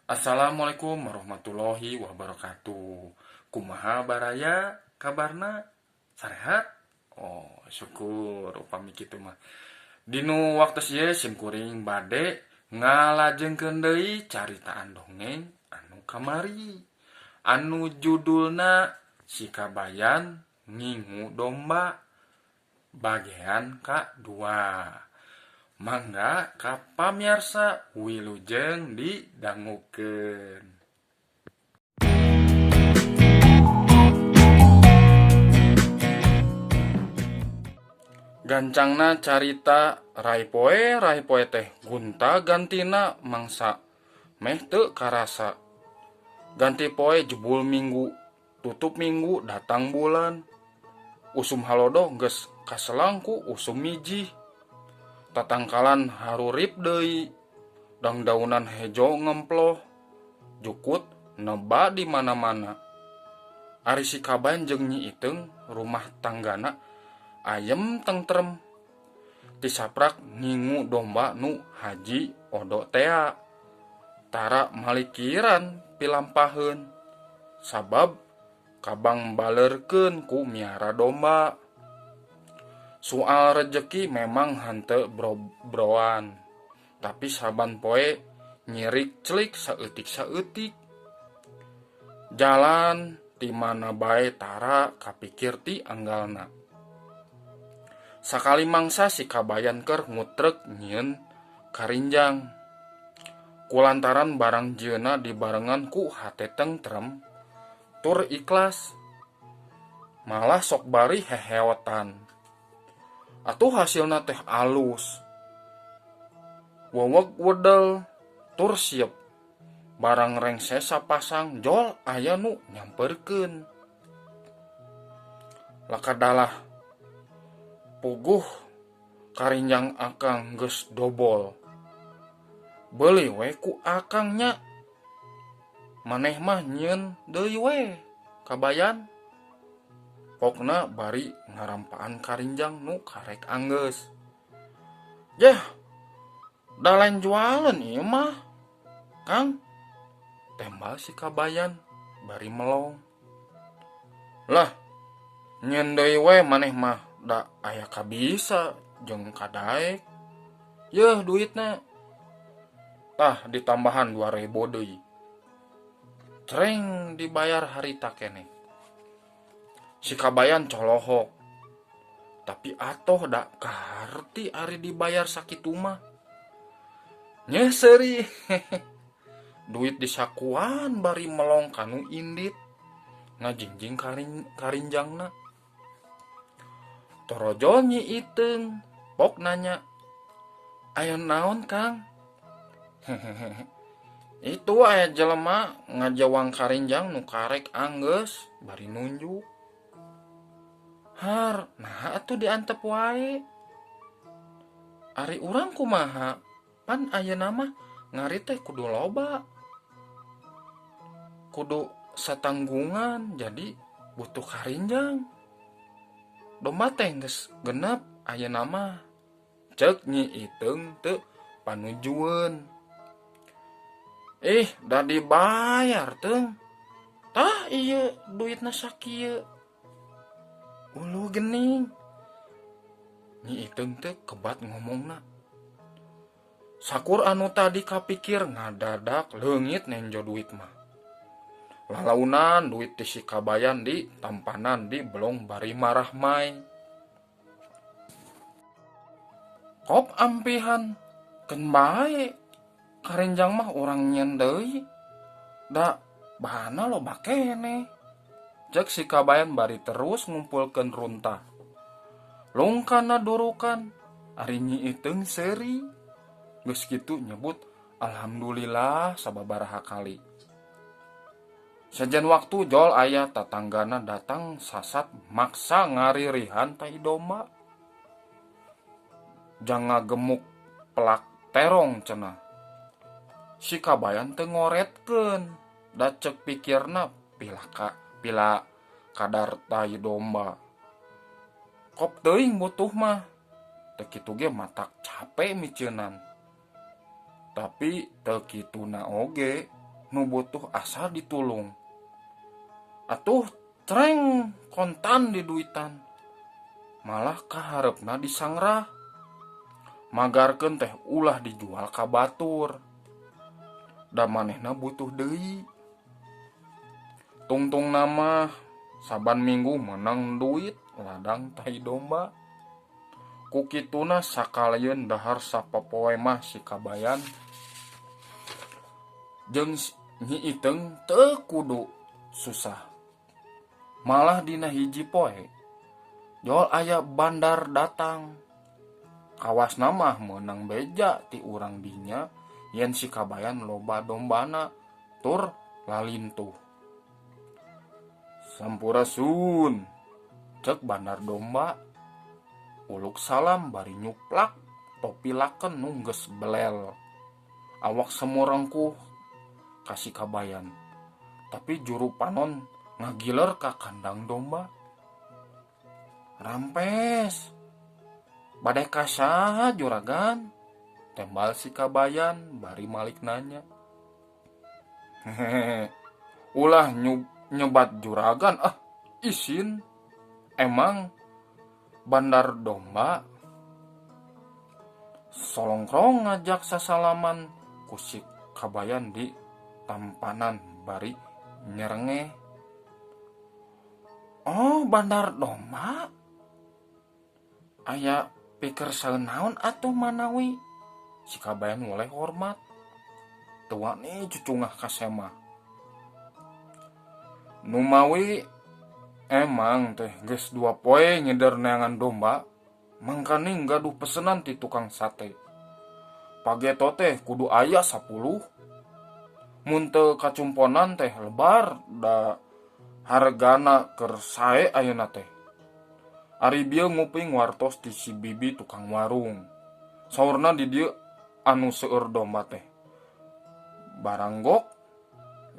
Assalamualaikum warahmatullahi wabarakatuh. Kumaha baraya kabarna, sarehat? Oh, syukur upami kitu mah. Dinu waktos ieu sim kuring bade ngalajengkeun deui caritaan dongeng anu kamari anu judulna Si Kabayan Ngingu Domba bagian ka-2. Mangga ka pamiarsa, wilujeng didangukeun. Gancangna carita, rai poe rai poe teh gunta gantina mangsa meh teu karasa. Ganti poe jebul minggu, tutup minggu datang bulan. Usum halodo geus kaselang ku usum mijih. Tatangkalan harurip deui, dangdaunan hejo ngemploh, jukut neba di mana-mana. Ari si Kabayan jeung Nyi Iteung rumah tanggana ayem tengtrem. Ti saprak ngingu domba nu Haji Odo tea. Tara malikiran pilampaheun, sabab kabang baleurkeun ku miara domba. Soal rejeki memang henteu bro-broan, tapi saban poe nyirik celik saeutik-saeutik. Jalan ti mana bae tara kapikir ti anggalna. Sakali mangsa si Kabayan keur ngutrek nyieun karinjang. Kulantaran barang jieunna dibarengan ku hate tengtrem tur ikhlas. Malah sok bari heheotan. Atuh hasilna teh alus. Weweg wedel tur siep. Barang rengse sapasang jol aya nu nyamperkeun. Lakadalah puguh karinjang akang geus dobol. Beuli we ku akang nya. Maneh mah nyieun deui we Kabayan. Pokna bari ngarampaan karinjang nu karek anggeus. Jeh, da lain jualan ieu mah, Kang. Tembal si Kabayan bari melong. Lah, nyieun deui we maneh mah da aya kabisa jeung kadaek. Yeuh duitna. Tah ditambahan 2000 deui. Cereng dibayar harita keneh. Si Kabayan colohok. Tapi atoh da kaharti ari dibayar sakitu mah. Nyeh seuri. Duit disakuan bari melong kanu indit. Ngajingjing karinjangna. Torojol Nyi Iteung pok nanya. Aya naon, Kang? Itu aya jelema ngajawang karinjang nu karek anggeus bari nunjuk. Har, naha atuh diantep wae. Ari urang kumaha? Pan ayeuna mah ngari teh kudu loba. Kudu satanggungan, jadi butuh karinjang. Domba teh geus genep ayeuna mah. Ceuk Nyi Iteung teu panujueun. Ih, da dibayar teung. Tah ieu duitna sakieu. Uluh gening. Nyi Iteung teh kebat ngomongna. Sakur anu tadi kapikir ngadadak leungit nenjo duit mah. Lalaunan duit ti si Kabayan di tampanan di belong bari marahmai. Kop ampihan keun bae karinjang mah urang nyieun deui. Da bahana loba keneh. Cek si Kabayan bari terus ngumpulkeun runtah. Lungkana durukan, ari Nyi Iteung seuri. Geus kitu nyebut alhamdulillah sababaraha kali. Sejen waktu jol aya tatanggana datang sasat maksa ngaririhan tai domba. Jang ngagemuk pelak terong cenah. Si Kabayan teu ngoretkeun, da cek pikirna pila kadar tai domba. Kop teuing butuh mah. Teu kitu ge matak cape miceunan. Tapi teu kituna oge nu butuh asa ditulung. Atuh treng kontan diduitan. Malah kahareupna disangrah. Magarkeun teh ulah dijual ka batur. Da manehna butuh deui. Tungtungna mah saban minggu meunang duit ladang tai domba. Ku kituna sakalayeun dahar sapopoe mah si Kabayan jeung Nyi Iteung teu kudu susah. Malah dina hiji poe jol aya bandar datang. Kawasna mah meunang beja ti urang dinya yen si Kabayan loba dombana tur lalintuh. Sampurasun, cek bandar domba. Uluk salam bari nyuplak topi laken nu geus belel. Awak semu rengkuh ka si Kabayan. Tapi juru panon ngagiler ka kandang domba. Rampes. Bade ka saha juragan? Tembal si Kabayan bari malik nanya. Hehehe, ulah nyebat juragan ah, isin. Emang bandar domba solongkrong ngajak sasalaman ku si Kabayan di tampanan bari nyerengeh. Oh, bandar domba? Aya pikir saeunaon atuh manawi? Si Kabayan woleh hormat. Teu wani cucungah ka semah. Numawi emang teh geus dua poe nyeder neangan domba, mangkaning gaduh pesenan ti tukang sate. Pageto teh kudu aya sapuluh. Mun teu kacumponan teh lebar da hargana keur sae ayeuna teh. Ari bieu nguping wartos ti si bibi tukang warung. Saurna di dieu anu seueur domba teh. Baranggok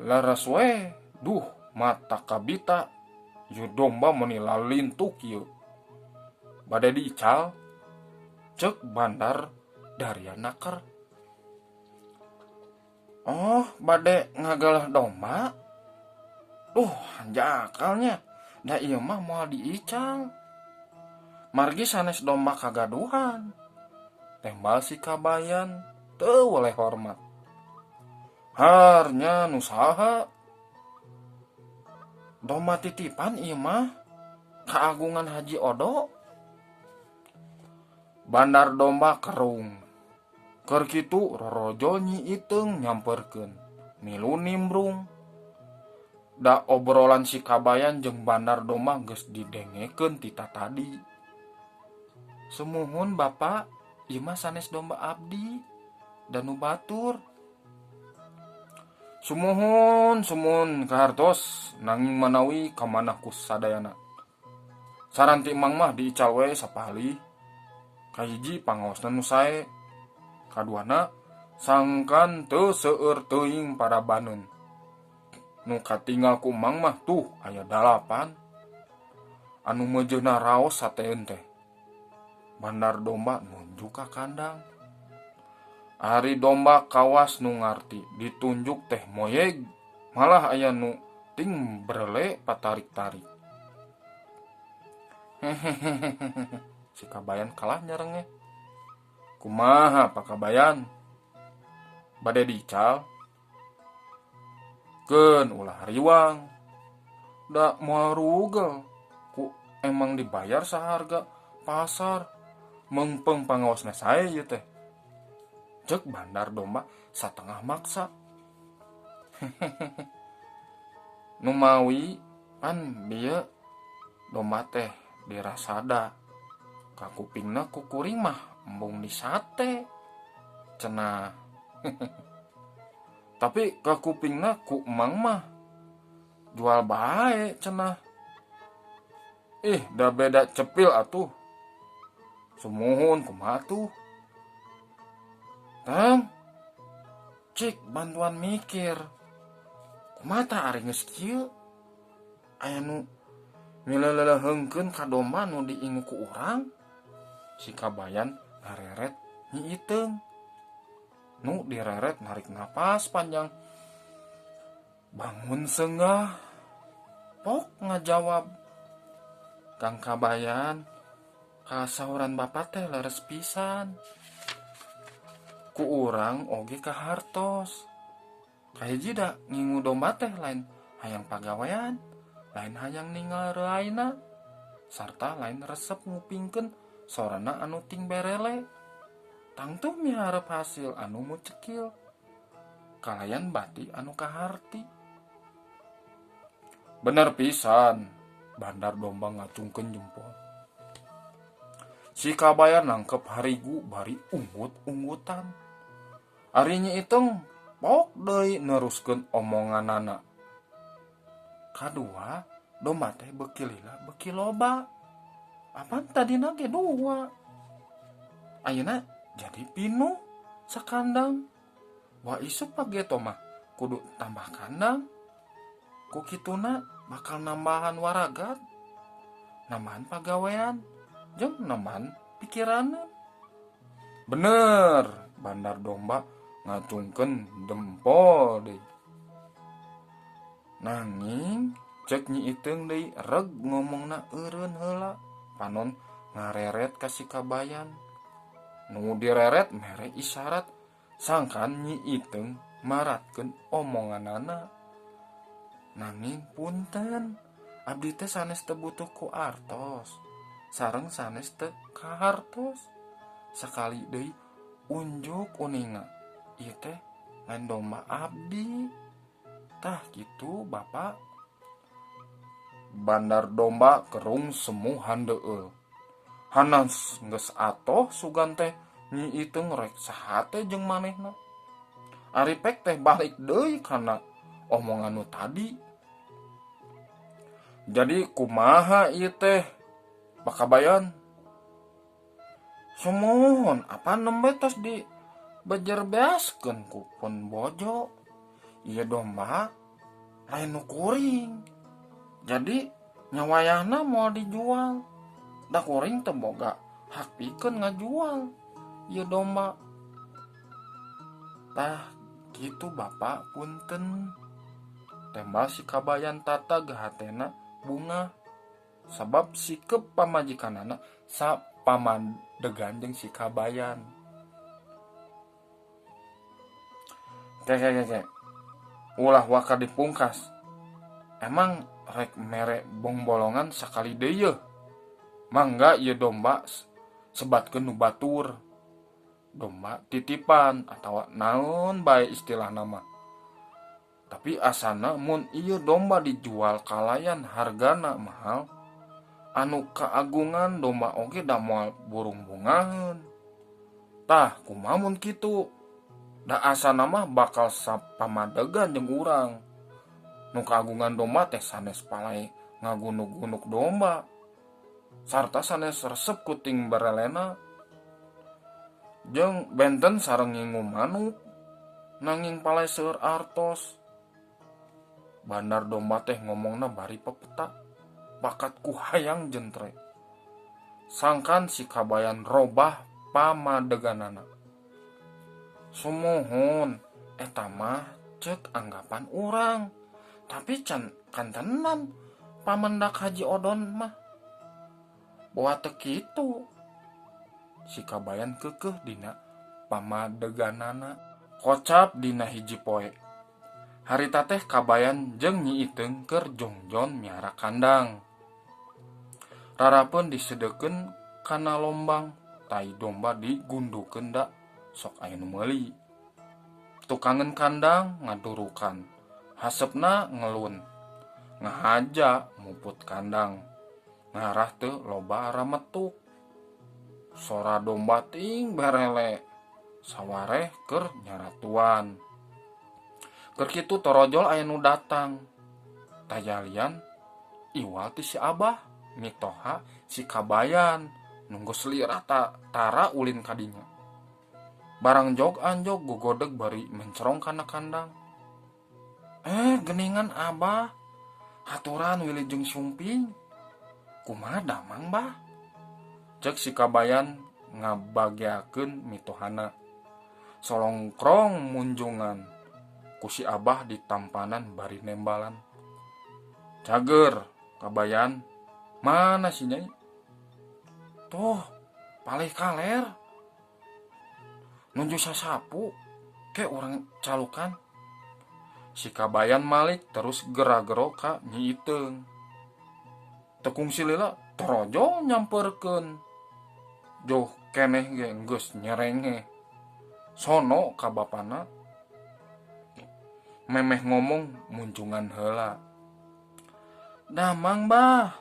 leres we duh mata kabita ieu domba meuni lalintuk ieu. Bade diical cek bandar daria naker. Oh, bade ngagalah domba? Duh, hanjakalnya. Da ieu mah moal diical. Margi sanes domba kagaduhan. Tembal si Kabayan teu weleh hormat. Harnya nu saha? Domba titipan ieu mah kaagungan Haji Odo. Bandar domba kerung. Keur kitu rorojo Nyi Iteung nyamperkeun milu nimbrung. Da obrolan si Kabayan jeung bandar domba geus didengekeun ti tatadi. Sumuhun Bapa, ieu mah sanes domba abdi da nu batur. Sumuhun, sumuhun kahartos nanging manawi kamanah ku sadayana. Saran ti Emang mah diical we sapalih. Kahiji pangaosna nu sae. Kaduana sangkan teu seueur teuing parabaneun. Nu katinggal ku Emang mah tuh aya dalapan. Anu meujeuna raos sateun teh. Bandar domba nunjuk ka kandang. Ari domba kawas nu ngarti ditunjuk teh moyeg malah aya nu ting brele patarik-tarik. Hehehehe si Kabayan kalah nyerengeh. Kumaha Pak Kabayan? Bade diical? Keun ulah riwang. Da moal rugel ku emang dibayar saharga pasar. Meungpeung pangaosna sae ieu teh. Cek bandar domba satengah maksa. Hehehehe. Numawi pan bieu domba teh dirasada. Kakupingna ku kuring mah embung disate. Cenah. Tapi kakupingna ku emang mah jual bae cenah. Ih, da beda cepil atuh. Sumuhun kumaha tuh? Tang. Cik bantuan mikir. Kumaha tah ari geus kieu? Aya nu mileleleheungkeun ka domba nu diingu ku urang? Si Kabayan ngareret Nyi Iteung. Nu direret narik napas panjang. Bangun senggah. Pok ngajawab. Kang Kabayan, kasauran bapak teh leres pisan. Ku urang oge kahartos. Kahiji da ngingu domba teh lain hayang pagawean, lain hayang ningal reuaina, sarta lain resep ngupingkeun sorana anu ting berele. Tangtu miharep hasil anu mucekil. Kalayan bati anu kaharti. Bener pisan, bandar domba ngacungkeun jempol. Si Kabayan nangkep harigu bari unggut-unggutan. Ari Nyi Iteung pok deui neruskeun omonganana. Kadua, domba teh beuki lila beuki loba. Apan tadina ge dua. Ayeuna jadi pinuh sakandang. Wah isuk pageto mah kudu tambah kandang. Ku kituna bakal nambahan waragat, nambahan pagawean, jeung nambahan pikiraneun. Bener, bandar domba ngacungkeun dempol deui. Nanging cek Nyi Iteung deui reg ngomongna eureun heula panon ngareret ka si Kabayan. Nu direret mere isyarat sangkan Nyi Iteung maratkeun omonganana. Nanging punten, abdi teh sanes teu butuh ku artos, sareng sanes teu kahartos. Sakali deui unjuk uninga, ieu teh lain domba abdi. Tah kitu bapak. Bandar domba kerung semu handeueul. Hanas geus atoh sugan teh Nyi Iteung rek saha teh jeung manehna. Ari pek teh balik deui kana omongan nu tadi. Jadi kumaha ieu teh Pak Kabayan? Sumuhun apa nembe tos di bejerbeaskeun ku pun bojo. Ieu domba lain nu kuring. Jadi nyawayahna moal dijual. Da kuring teu boga hak pikeun ngajual ieu domba. Tah kitu bapak punten. Tembal si Kabayan tatag hatena bunga sabab sikep pamajikanana sapamadegan jeung si Kabayan. Keke. Ulah waka dipungkas. Emang rek mere bongbolongan sakali deui yeuh. Mangga ieu domba sebatkeun nu batur. Domba titipan atawa naon bae istilahna mah. Tapi asana mun ieu domba dijual kalayan hargana mahal, anu kaagungan domba oge da moal burung bungaheun. Tah kumaha mun kitu? Da asana mah bakal sapamadegan jeung urang. Nu kaagungan domba teh sanes palai ngagunuk-gunuk domba, sarta sanes resep kuting barelena. Jeung benten sareng ngingu manuk, nanging palai seueur artos. Bandar domba teh ngomongna bari pepeta, bakat ku hayang jentre. Sangkan si Kabayan robah pamadeganana. Sumuhun eta mah cek anggapan urang, tapi can kantenan pamendak Haji Odon mah. Boa teu kitu. Si Kabayan keukeuh dina pamadeganana. Kocap dina hiji poe. Harita teh Kabayan jeung Nyi Iteung keur jongjon miara kandang. Rarapeun disedekeun kana lombang, tai domba digundukeun da sok aya nu meuli. Tukangeun kandang ngadurukan, hasepna ngelun. Ngahaja muput kandang, ngarah teu loba rametuk. Sora domba ting barele, sawareh keur nyaratuan. Keur kitu torojol aya nu datang. Tajalian iwal ti si Abah, mitoha si Kabayan, nunggu selirah tara ulin kadinya. Barang jog anjog gogodeg bari mencerong kana kandang. Geningan Abah, haturan wilujeng sumping. Kumaha damang bah? Cek si Kabayan ngabageakeun mitohana. Solongkrong munjungan ku si Abah ditampanan bari nembalan. Cager Kabayan, mana si Nyai? Tuh, palih kaler. Nuju sasapu ke urang calukan. Si Kabayan malik terus gera-gero ka Nyi Iteung. Teu kungsi lila torojol nyamperkeun. Jauh keneh ge geus nyerengeh. Sono ka bapana. Memeh ngomong munjungan heula. Damang bah.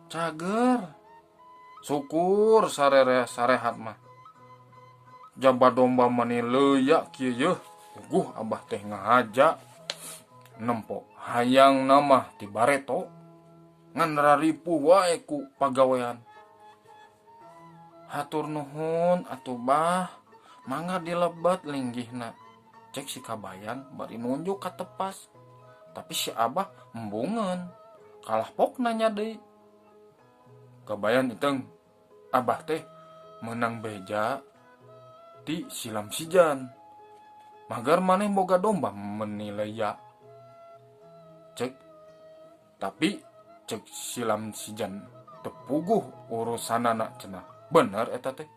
Cager. Syukur sarere sarehat mah. Jaba domba mani leuya kieu yeuh. Puguh abah teh ngahaja. Nempo hayang nama ti bareto. Ngan raripuh wae ku pagawean. Hatur nuhun atuh bah. Mangga dilebet linggihna. Cek si Kabayan bari nunjuk ka tepas. Tapi si Abah embungeun. Kalah pok nanya deui. Kabayan Iteung, Abah teh meunang beja ti silam sijan. Magar maneh boga domba meni leya. Cek tapi cek silam sijan teu puguh urusanana cenah. Bener eta teh.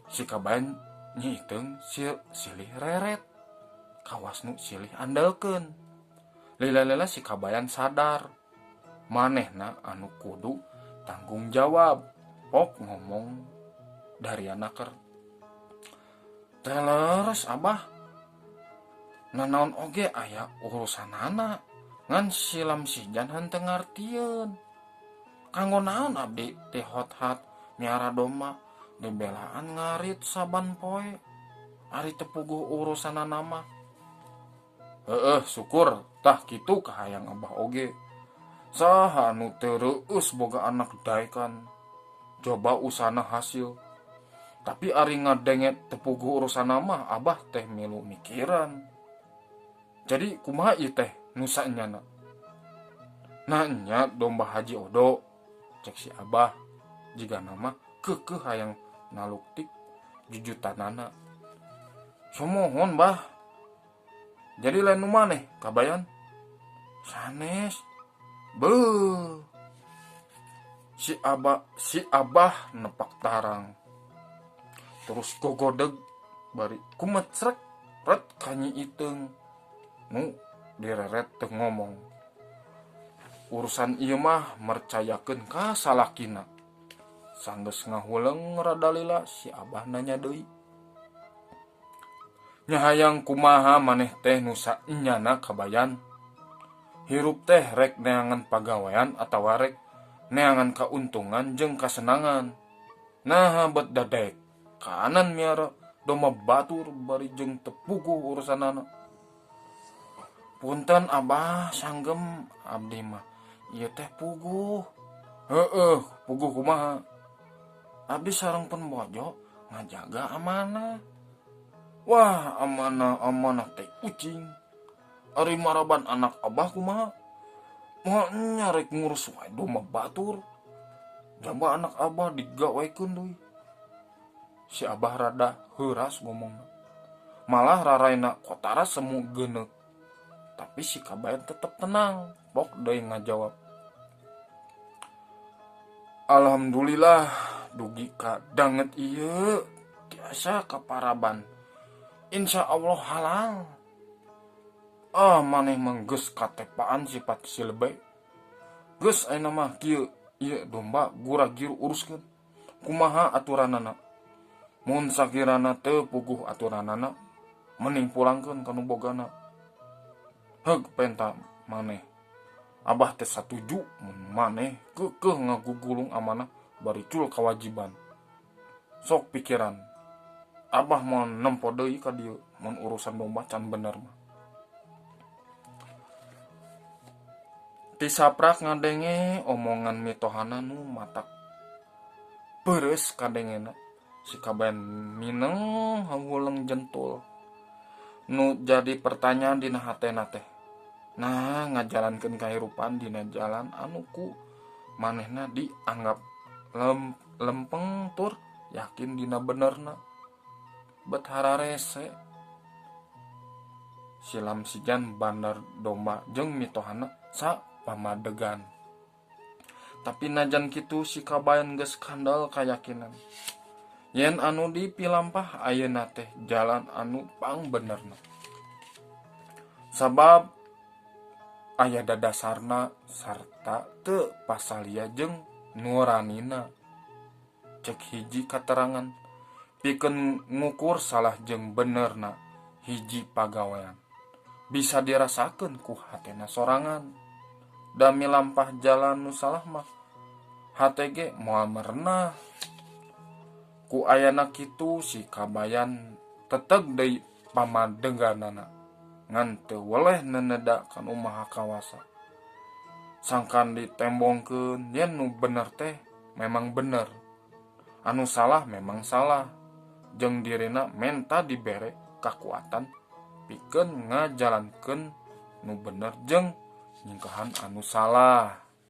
Si Kabayan Nyi Iteung silih reret. Kawas nu silih andelkeun. Lila-lila si Kabayan sadar. Manehna anu kudu tanggung jawab. Pok ngomong dari anaker. Teh leres Abah. Nanaon oge aya urusanana. Ngan silam sijan henteu ngartieun. Kanggo naon abdi teh hot-hat miara domba dibelaan ngarit saban poe. Ari teu puguh urusanana mah. Heueuh syukur tah kitu kahayang Abah oge. Saha anu teu reueus boga anak daekan. Coba usana hasil. Tapi ari ngadenge teu puguh urusanna mah Abah teh milu mikiran. Jadi kumaha ieu teh nu sanyana? Nah nya domba Haji Odo cek si Abah jigana mah keukeuh hayang naluktik jujutanana. Sumohon bah. Jadi lain nu maneh Kabayan? Sanes. Beuh. Si Abah nepak tarang. Terus gogodeg bari kumecrek ret ka Nyi Iteung. Nu direret teu ngomong. Urusan ieu mah mercayakeun ka salakina. Sanggeus ngahuleng rada lila si Abah nanya deui. Nya hayang kumaha maneh teh nu sanyana Kabayan? Hirup teh rek neangan pagawean atawa rek neangan kauntungan jeung kasenangan. Naha bet dadek kanan miara domba batur bari jeung teu puguh urusanana. Punten Abah sanggem abdi mah ieu teh puguh. Heueuh puguh kumaha? Abdi sareng pun bojo ngajaga amanah. Wah amanah amanah teh ucing. Ari maraban anak Abah kumaha? Moal nya rek ngurus wae domba batur. Jaba anak Abah digawekeun deui. Si Abah rada heuras ngomongna. Malah raraina kotara semu geuneuk. Tapi si Kabayan tetep tenang, pok deui ngajawab. Alhamdulillah dugi ka danget ieu tiasa kaparaban. Insya Allah halal. Ah maneh mah geus katepaan sifat si lebe. Geus ayeuna mah kieu ieu domba gura-giru uruskeun. Kumaha aturanana? Mun sakirana teu puguh aturanana, mending pulangkeun ka nu bogana. Heug penta maneh. Abah teh satuju mun maneh keukeuh ngagugulung amanah bari cul kawajiban. Sok pikiran. Abah moal nempo deui ka dieu mun urusan domba can bener mah. Ti saprak ngadenge omongan mitohana nu matak peureus kadengena. Si Kabayan mineng hahuleng jentul. Nu jadi pertanyaan dina hatena teh. Nah ngajalankeun kahirupan dina jalan anu ku manehna dianggap lempeng tur yakin. Yakin dina benerna bet hararese. Si Lamsijan bandar domba jeung mitohana sa pamadegan. Tapi najan kitu si Kabayan geus kandel kayakinan yen anu dipilampah ayeuna teh jalan anu pangbenerna. Sabab aya dadasarna sarta teu pasalia jeung nuranina. Cek hiji katerangan pikeun ngukur salah jeung benerna hiji pagawean bisa dirasakeun ku hatena sorangan. Da milampah jalan nu salah mah hate ge moal merenah. Ku ayana kitu si Kabayan teteg deui pamadeganana ngan teu weleh neneda ka Nu Maha Kawasa. Sangkan ditembongkeun yen nu bener teh memang bener, anu salah memang salah, jeung dirina menta dibere kakuatan pikeun ngajalankeun nu bener jeung nyingkahan anu salah.